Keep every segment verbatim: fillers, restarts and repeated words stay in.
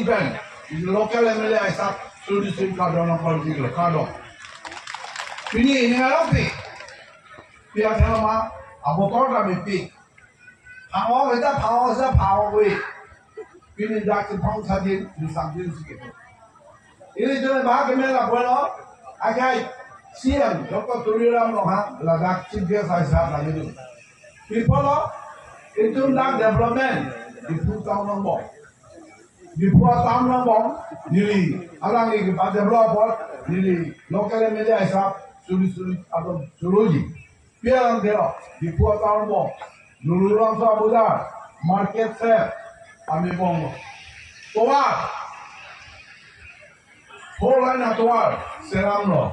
Pen, local M L A aisap, Suri Suri kardom nangpon diklo, kardom. Pini ini ngarong pi, pi athema, abotor kami pi. Phangok kita, phangok kita, phangok wi. Pini dak Chiphong Saji, di sambil sikit. Ilitum abang kami lapuan lo, akai C M, Doctor Tuliram Ronghang, ladak chief guest aisap lagi tu. Pi apotlo, itum dak development, Diphu town angbong. Diphu town angbong, neli, alangli kepadevelop apot, neli, local M L A aisap, Suri Suri, atum, Suruji. Pi alam dero, Diphu town angbong, Lulu Rongso Bazar, market shed, ami bong. Tovar, four lane atovar, seram lo.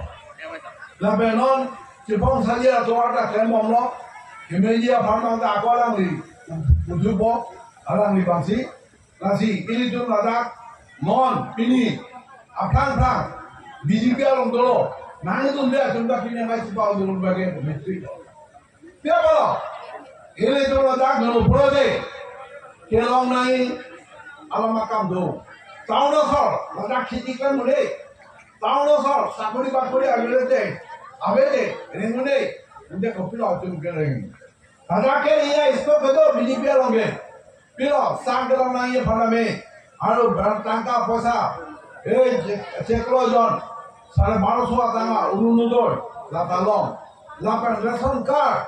Lapen non, Chiphong Saji atovar ta klembomlo, kemeji aphan ta ako alangli, ujubo, alangli bangsi, lasi, ilitum ladak, non, pini, aphrang phrang, B J P along dolo, nanglitum dia, tum ta pini ngai chipau dolo bagi, menteri. Pi apotlo, ilitum ladak non project kelong nangji alam akam do. Town asor, ladak kheti klem un-e. Town asor, sakori bakori avele te, avele, reng un-e. Ante kopilo itum kereng. Ladak ke iya isko kedo B J P along ke. Pilo, sang kelong nangji aphan tame. Aru bar tangka poisa. Eh, chek-, cheklo jon. Sare baroso atanga, Orunodoi, lata long. Lapen ration card.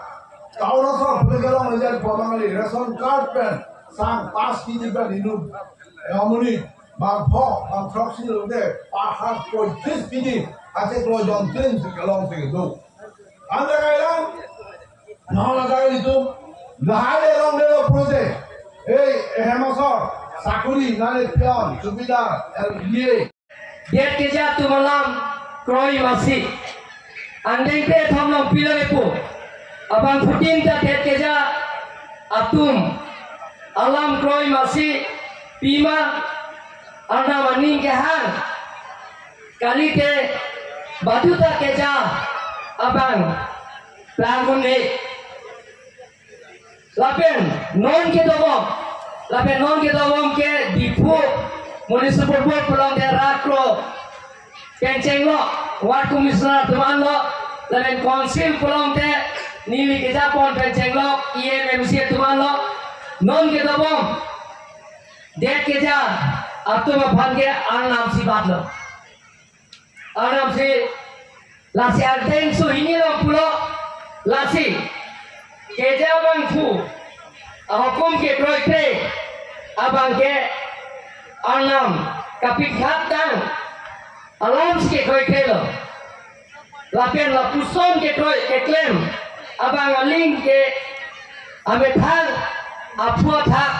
Town asor, pule kelong lejen pamangli. Ration card pen, sang pas kg pen inut. Eh, amonit, bang pho, bang throksi lote, pahar poitris kg. Acheklo jon tin si kelong si do. Ante kailang, non ante ilitum, lahai along delo project. Ei, ehem asor, sakori, nane peon, subidar, L D A. Det keja atum alam, kroi masi. Angdeng pe thom long pilo epo. Abangphutin ta det keja atum alam kroi masi, pima, Arnam aning kehang. Kalite, badu ta keja abang, plang un-e. Lapen non kedobom, lapen non kedobom ke Diphu Municipal Board pulote rat kro pen chenglok, Ward Commissioner atum anlo, lapen Council pulote neli kejapon pen chenglok, E M, M C atum anlo, non kedobom, det keja atum aphan ke Arnam si batlo. Arnam si lasi angdeng suhini long pulo, lasi keja abangphu ahukum kekroikre abang ke Arnam kapingthat tang alam si kekroikre lo. Lapen lapuson kekroi keklem abang aling ke amethang aphu athak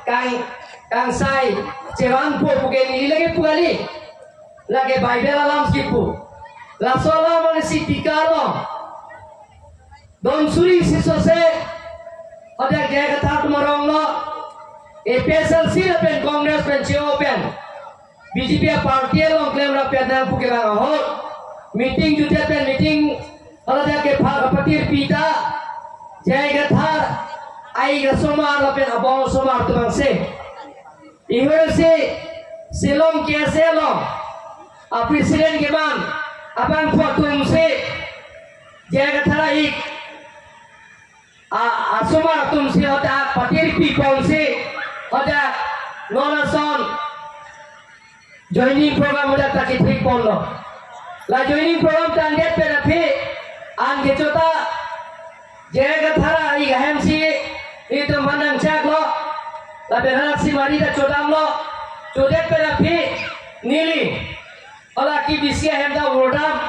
kang, kangsai chevanpo pu ke neli lake pu kali. Lake Bible alam si pu. Laso alam mane si pika lo. Don suri si sose, hadak J I Kathar atum arong lo, A P H L C lapen Congress pen cheo pen B J P party along klem rap pen nang pu ke bang ahok. Meeting jute pen meeting, hadak ke pha-, patirpi ta, J I Kathar, aik asomar lapen abong asomar atum angse. Ihur si, Shillong K S A along, a president keman, abangphu atum si, J I Kathar aik, a, asomar atum si hadak patirpi ponsi, hadak non ason joining program hadak ta kethik ponlo. La joining program tangdet pen aphi, an kechota, J I Kathar aik ahem si, itum mandang chak lo, lapen hadak si mari ta chodam lo, chodet pen aphi, neli, hala ke B C ahem ta vordam,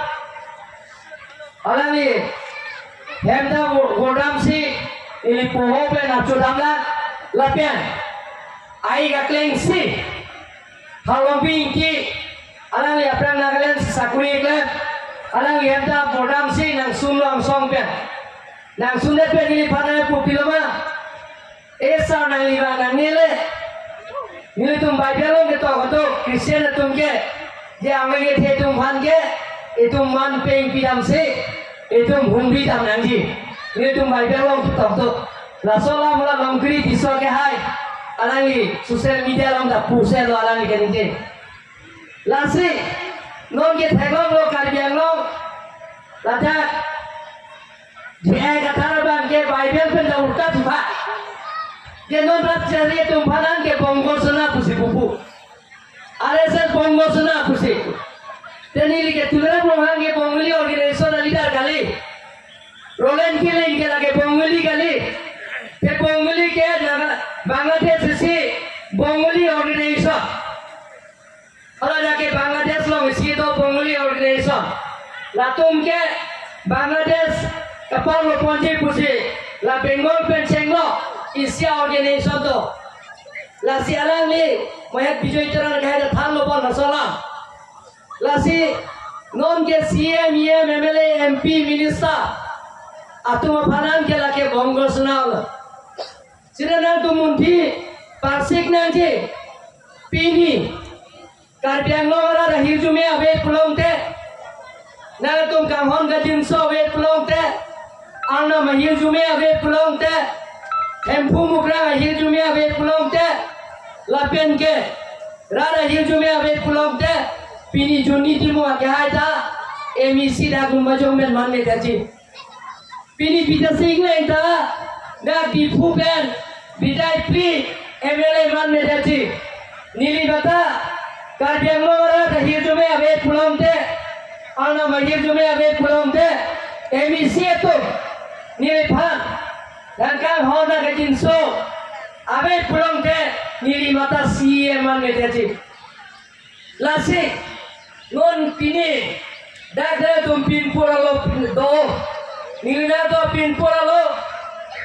alangli hem ta vo-, vordam si, ili poho pen achodam la, lapen, aik akleng si, Harlongpi Ingti, alangli aphrang Nagaland si sakori klem, alangli hem ta vordam si nangsum lo angsong pen. Nangsum det pen neli phanai pu pilo ma. Eh sir, nangli ba nangne le. Nelitum Bible along ketok ketok Christian atum ke, je amang ethe atum aphan ke, itum man peng pidam si, itum hum pidam nangji. Nelitum Bible along ketok ketok. Laso alam la Longkiri Tisso kehai. Alangli social media along ta pusi lo alangli kaningje. Lasi non ke theklonglo Karbi Anglong ladak J I Kathar abang ke Bible pen ta ulta thuha. Ke non rat chari atum aphan ke Bongo Sena pusi pupu. R S S Bongo Sena pusi. Te neli ke Tuliram Ronghang ke Bongali organization a leader kali. Roland Killing ke lake Bongali kali. Te Bongali ke Naga, Bangladesh isi Bongali organization. Hala lake Bangladesh along isi do Bongali organization. Latum ke Bangladesh kapar lo ponji pusi la Bengal pen chenglo isi organization do. Lasi alangli Mohet Bijoy Teron kahai thanlo pon laso alam. Lasi non ke C M, E M, M L A, M P, minister atum aphan ke lake Bongo Sena lo. Sina nangtum munthi parsik nangji. Pini Karbi Anglong arat ahirjume ave pulote, nangtum kanghon kangjinso ave pulote, Arnam ahirjume ave pulote, Hemphu Mukrang ahirjume ave pulote, lapen ke rat ahirjume ave pulote, pini Johnny Timung akehai ta M E C dak Lumbajong pen manme daji. Pini Bidya Sing Engleng ta dak Diphu pen bidai phli M L A manme daji. Neli mata Karbi Anglong arat ahirjume ave pulote, Arnam ahirjume ave pulote, M E C atum neliphan nangkanghon nangkangjinso ave pulote neli mata C E M manme daji. Lasi non pini dak nangtum pinpur alo do. Neli nangtum pinpur alo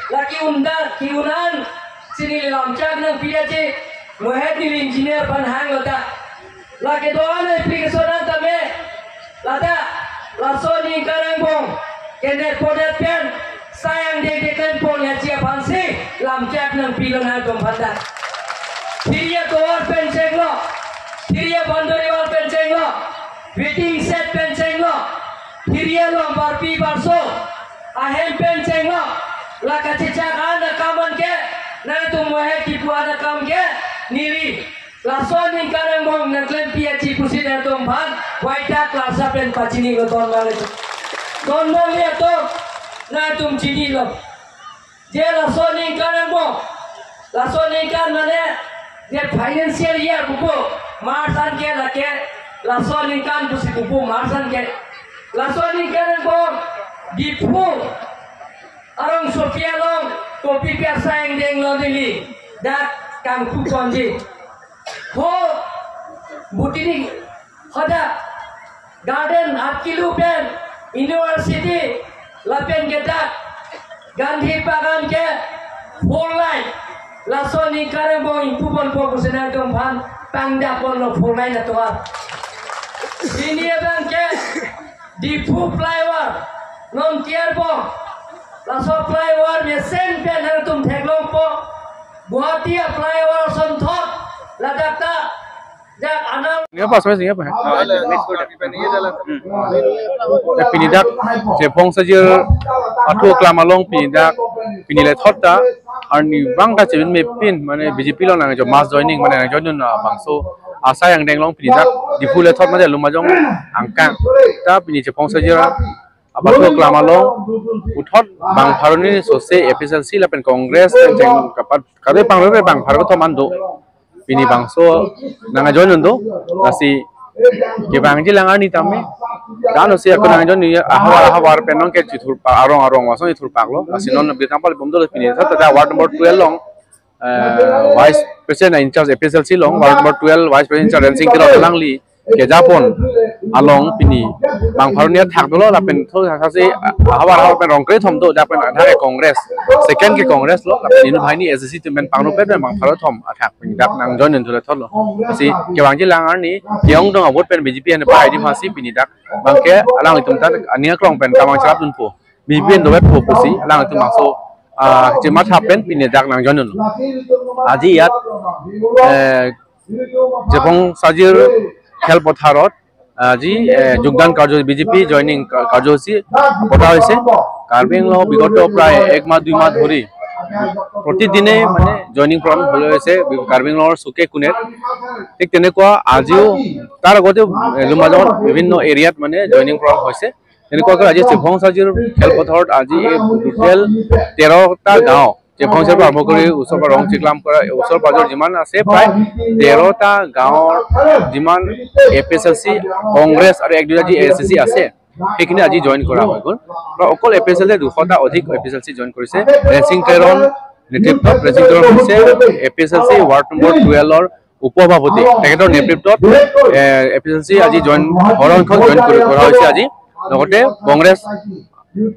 lake un-an, ke-un-an si neli lamchak nangpi daji. Mohet neli engineer aphan hanglo ta. Lake do-an application an tame, ladak laso aningkan angbong kener podet pen sai angdeng deklen pon yachi aphansi lamchak nangpilo nangtum aphan ta. Phiri atovar pen chenglo, phiri aboundary wall pen chenglo, waiting shed pen chenglo, phiri along barpi barso ahem pen chenglo, la kachechak an akam an ke, nangtum Mohet kipu an akam ke, neli laso aningkan angbong nangklempi achi pusi nangtum aphan waitak lasa pen pachinilo don male. Don male atum nangtum chinilo. Je laso aningkan angbong, laso aningkan mane je financial year pupo, March an ke lake laso aningkan pusi pupo, March an ke. Laso aningkan angbong Diphu arongsopi along kopi pi asai angdeng lo neli dak kangpu ponji. Ho Botanic, hadak garden, Atkilu pen university lapen ke dak Gandhi Bagan ke four lane, laso aningkan angbong ingpu ponpo pusi nangtum aphan pangdak ponlo four lane atovar. Pini abang ke Diphu flyover non tiar bom. Laso flyover mesen pen nangtum theklongpo. Guwahati a-flyover asonthot ladak ta jak anang. Ini apa, sampai sini apa? Ya, pini dak Chephong Sajir pathu aklam along pini dak pini lethot ta arnivang ta chemin mepin mane B J P along nangjo mass joining mane nangjoin na bangso asai angdeng along pini dak Diphu lethot mane Lumbajong angkang ta pini Chephong Sajir apathu aklam along puthot bang pharo ni sose A P H L C lapen Congress pen cheng kapat kare pangre bang pharo kethom an do. Pini bangso nangjoin un do. Lasi kevangji alang arni tame dan osi ako nangjoin ni ahavar ahavar pen non ke chithurpa arong arong wasong chithurpaklo. Lasi non birkampal bom do pini tha ta ward number twelve along eh, Vice President in charge A P H L C along, Ward number twelve Vice President in charge Rensing Kilot alangli kejapon along pini bang pharo ni athak dolo lapen tho thasi ahavar ahavar pen rong krethom do, dak pen athak ke Congress, second ke Congress lo lapen inut hai ni S C C atum pen pangno pen bang pharo thom athak pini dak nangjoin un thule thotlo. Lasi kevangji alang arni ke-ong dong a-vote pen B J P an pai di phasi pini dak bang ke alanglitum ta aning aklong pen kamang cherap dunpo. B J P an dovetpo pusi alangtum bangso ah, chematha pen pini dak nangjoin un. Aji iyat eh, Chephong Sajir Khelpotharot আজি eh, যোগদান কাৰ্য B J P joining কা- কাৰ্যসূচী পতা হৈছে। কাৰ্বি আংলং বিগত প্ৰায় এক মাহ দুই মাহ ধৰি প্ৰতিদিনে মানে জইনিং প্ৰগ্ৰাম হৈ আছে কাৰ্বি আংলঙৰ চুকে কোণে। ঠিক তেনেকুৱা আজিও, তাৰ আগতেও, এ, লুমডিঙত বিভিন্ন এৰিয়াত মানে জইনিং প্ৰগ্ৰাম হৈছে। তেনেকুৱাকৈ আজি চেফং চাজিৰ খেলপথাৰত আজি এই টোটেল তেৰটা গাঁও, চেফং চাজিৰ পৰা আৰম্ভ কৰি ওচৰ পৰা ৰং চিকলাম কৰা, ওচৰ পাজৰ যিমান আছে, প্ৰায় তেৰটা গাঁৱৰ যিমান এ পি এইচ এল চি, কংগ্ৰেছ আৰু এক দুটা যি এ এছ চি চি আছে, সেইখিনি আজি জইন কৰা হৈ গ'ল। বা অকল এ পি এইচ এল চি দুশটা অধিক A P H L C join কৰিছে। ৰেঞ্চিং টেৰণ নেতৃত্বত, ৰেঞ্চিং টেৰণ হৈছে A P H L C ward number টুৱেলভৰ উপ সভাপতি, তেখেতৰ নেতৃত্বত, এ, এ পি এইচ এল চি আজি জইন, সৰহ সংখ্যক জইন কৰি, কৰা হৈছে আজি। লগতে কংগ্ৰেছ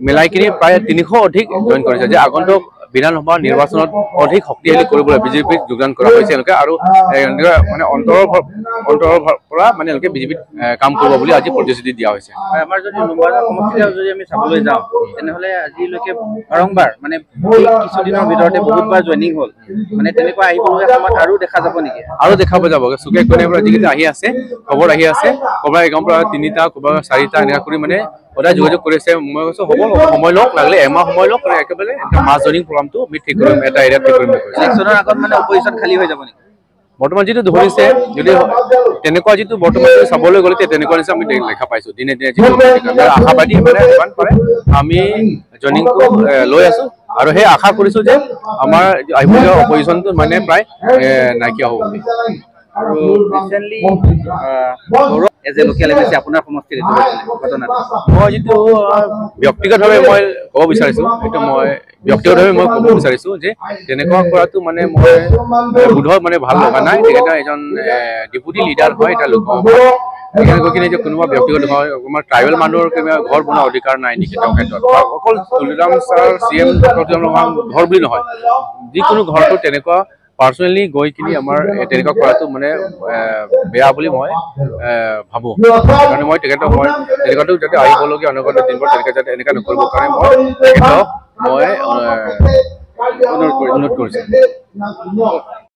মিলাই কিনি প্ৰায় তিনিশ অধিক জইন কৰিছে, যে আগন্তুক বিধানসভা নিৰ্বাচনত অধিক শক্তিশালী কৰিবলৈ বিজেপিত যোগদান কৰা হৈছে এনেকে। আৰু, এ, এনেকে মানে অন্তৰৰ ভৰ-, অন্তৰৰ ভৰ-, পৰা মানে এনেকে বিজেপিত, এ, কাম কৰিব বুলি আজি প্ৰতিশ্ৰুতি দিয়া হৈছে। হয়, আমাৰ যদি লুমডিং সমষ্টিত যদি আমি চাবলৈ যাওঁ, তেনেহ'লে আজিলৈকে বাৰম্বাৰ মানে এই কিছুদিনৰ ভিতৰতে বহুতবাৰ জইনিং হ'ল, মানে তেনেকুৱা আহিবলগীয়া সময়ত আৰু দেখা যাব নেকি? আৰু দেখা পোৱা যাব। চুকে কোণে পৰা যিকেইটা আহি আছে, খবৰ আহি আছে, ক'ৰবাৰ এগাঁৱৰ পৰা তিনিটা, ক'ৰবাৰ চাৰিটা, এনেকুৱা কৰি মানে সদায় যোগাযোগ কৰি আছে। মই কৈছো, হ'ব, হ'ব, সময় লওক, লাগিলে এমাহ সময় লওক, মানে একেবাৰে এটা মাছ জইনিং প্ৰগ্ৰামটো আমি ঠিক কৰিম, এটা এৰিয়াত ঠিক কৰিম বুলি কৈছে। ইলেকশ্যনৰ আগত মানে অপজিশ্যন খালী হৈ যাব নেকি? বৰ্তমান যিটো ধৰিছে, যদি তেনেকুৱা যিটো বৰ্তমান যদি চাবলৈ গ'লে, তে-, তেনেকুৱা নিচিনা আমি দে-, দেখা পাইছো। দিনে দিনে যিটো আশাবাদী মানে যিমান পাৰে আমি জইনিংটো, এ, লৈ আছো আৰু সেই আশা কৰিছো যে আমাৰ আহিবলগীয়া অপজিশ্যনটো মানে প্ৰায়, এ, নাইকিয়া হ'ব বুলি। আৰু ৰিচেণ্টলি, আহ, গৌৰৱ as a local M A চি আপোনাৰ সমষ্টিত এইটো হৈছিলে ঘটনাটো? মই যিটো, আহ, ব্যক্তিগতভাৱে মই ক'ব বিচাৰিছো, এইটো মই ব্যক্তিগতভাৱে মই ক'ব বিচাৰিছো যে তেনেকুৱা কৰাটো মানে মই, এ, বোধহয় মানে ভাল লগা নাই। তেখেতে এজন, এ, ডেপুটি লিডাৰ হয় এটা লোকসভাৰ। তেখেতে গৈ কিনে যে কোনোবা ব্যক্তিগত হয়, আমাৰ ট্ৰাইবেল মানুহৰ কিবা ঘৰ বনোৱাৰ অধিকাৰ নাই নেকি তেওঁৰ ক্ষেত্ৰত? বা অকল Tuliram sir C M Tuliram Ronghang ঘৰ বুলি নহয়, যিকোনো ঘৰতো তেনেকুৱা পাৰ্চনেলি গৈ কিনি আমাৰ, এ, তেনেকুৱা কৰাটো মানে, এ, বেয়া বুলি মই, এ, ভাবো। কাৰণে মই তেখেতক মই তেনেকুৱাতো যাতে আহিবলগীয়া অনাগত দিনবোৰ তেনেকুৱা যাতে এনেকুৱা নকৰিব কাৰণে মই তেখেতক মই, এ, অনুৰোধ কৰি-, অনুৰোধ কৰিছো।